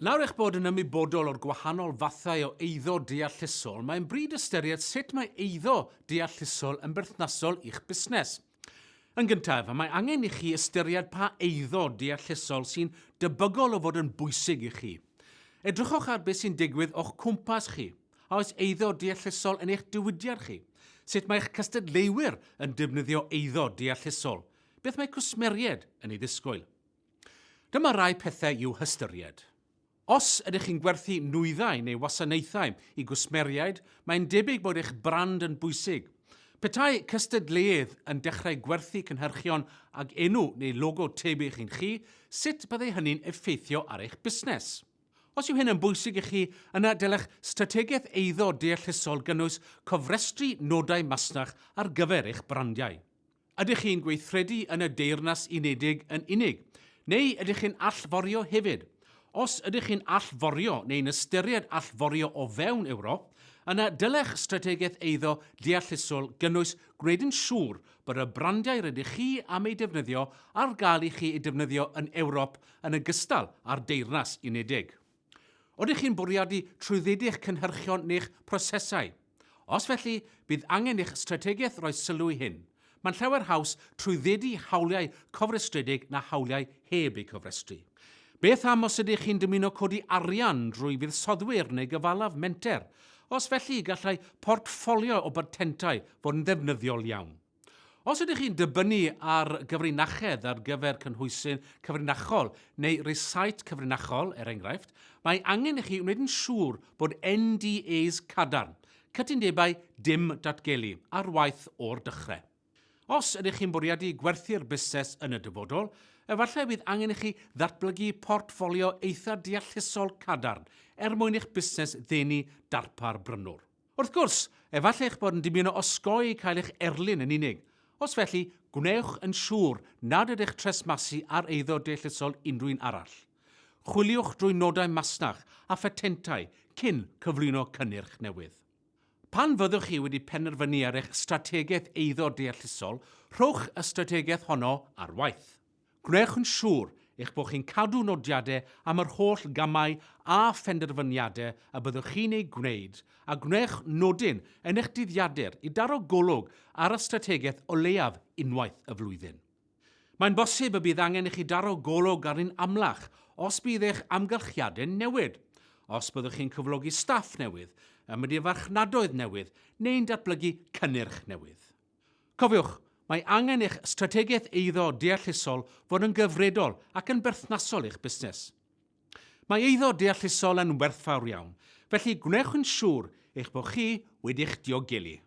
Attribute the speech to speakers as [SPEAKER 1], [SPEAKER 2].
[SPEAKER 1] Nawr eich bod yn ymwybodol o'r gwahanol fathau o eiddo deallusol, mae'n bryd ystyried sut mae eiddo deallusol yn berthnasol i'ch busnes. Yn gyntaf, mae angen i chi ystyried pa eiddo deallusol sy'n debygol o fod yn bwysig i chi. Edrychwch ar beth sy'n digwydd o'ch cwmpas chi. A oes eiddo deallusol yn eich diwydiant chi? Sut mae eich cystadleuwyr yn defnyddio eiddo deallusol? Beth mae cwsmeriaid yn ei ddisgwyl? Dyma rai pethau i'w hystyried. Os ydych chi'n gwerthu nwyddau neu wasanaethau i gwsmeriaid, mae'n debyg bod eich brand yn bwysig. Petai cystadleuydd yn dechrau gwerthu cynhyrchion ag enw neu logo tebyg i'n chi, sut byddai hynny'n effeithio ar eich busnes? Os yw hyn yn bwysig i chi, yna dylech strategaeth eiddo deallusol gynnwys cofrestru nodau masnach ar gyfer eich brandiau. Ydych chi'n gweithredu yn y Deyrnas Unedig yn unig, neu ydych chi'n allforio hefyd? Os ydych chi'n allforio neu'n ystyried allforio o fewn Ewrop, yna dylech strategaeth eiddo deallusol gynnwys gwneud yn siŵr bod y brandiau rydych chi am eu defnyddio ar gael i chi eu defnyddio yn Ewrop yn ogystal â'r Deyrnas Unedig. Ydych chi'n bwriadu trwyddedu'ch cynhyrchion neu'ch prosesau? Os felly, bydd angen i'ch strategaeth roi sylw i hyn. Mae'n llawer haws trwyddedu hawliau cofrestredig na hawliau heb eu cofrestru. Beth am os ydych chi'n dymuno codi arian drwy fuddsoddwyr neu gyfalaf menter? Os felly, gallai portffolio o batentau fod yn ddefnyddiol iawn. Os ydych chi'n dibynnu ar gyfrinachedd ar gyfer cynhwysyn cyfrinachol neu rysáit cyfrinachol, er enghraifft, mae angen i chi wneud yn siŵr bod NDAs cadarn, cytundebau dim datgelu, ar waith o'r dechrau. Os ydych chi'n bwriadu gwerthu'r busnes yn y dyfodol, efallai bydd angen i chi ddatblygu portffolio eitha deallusol cadarn er mwyn i'ch busnes ddenu darpar brynwr. Wrth gwrs, efallai eich bod yn dymuno osgoi cael eich erlyn yn unig. Os felly, gwnewch yn siŵr nad ydych tresmasu ar eiddo deallusol unrhyw un arall. Chwiliwch drwy nodau masnach a phatentau cyn cyflwyno cynnyrch newydd. Pan fyddwch chi wedi penderfynu ar eich strategaeth eiddo deallusol, rhowch y strategaeth honno ar waith. Gwnewch yn siŵr eich bod chi'n cadw nodiadau am yr holl gamau a phenderfyniadau y byddwch chi'n eu gwneud, a gwnewch nodyn yn eich dyddiadur i daro golwg ar y strategaeth o leiaf unwaith y flwyddyn. Mae'n bosib y bydd angen i chi daro golwg arni'n amlach os bydd eich amgylchiadau'n newid, os byddwch chi'n cyflogi staff newydd, yn mynd i farchnadoedd newydd neu'n datblygu cynnyrch newydd. Cofiwch, mae angen i'ch strategaeth eiddo deallusol fod yn gyfredol ac yn berthnasol i'ch busnes. Mae eiddo deallusol yn werthfawr iawn, felly gwnewch yn siŵr eich bod chi wedi'ch diogelu.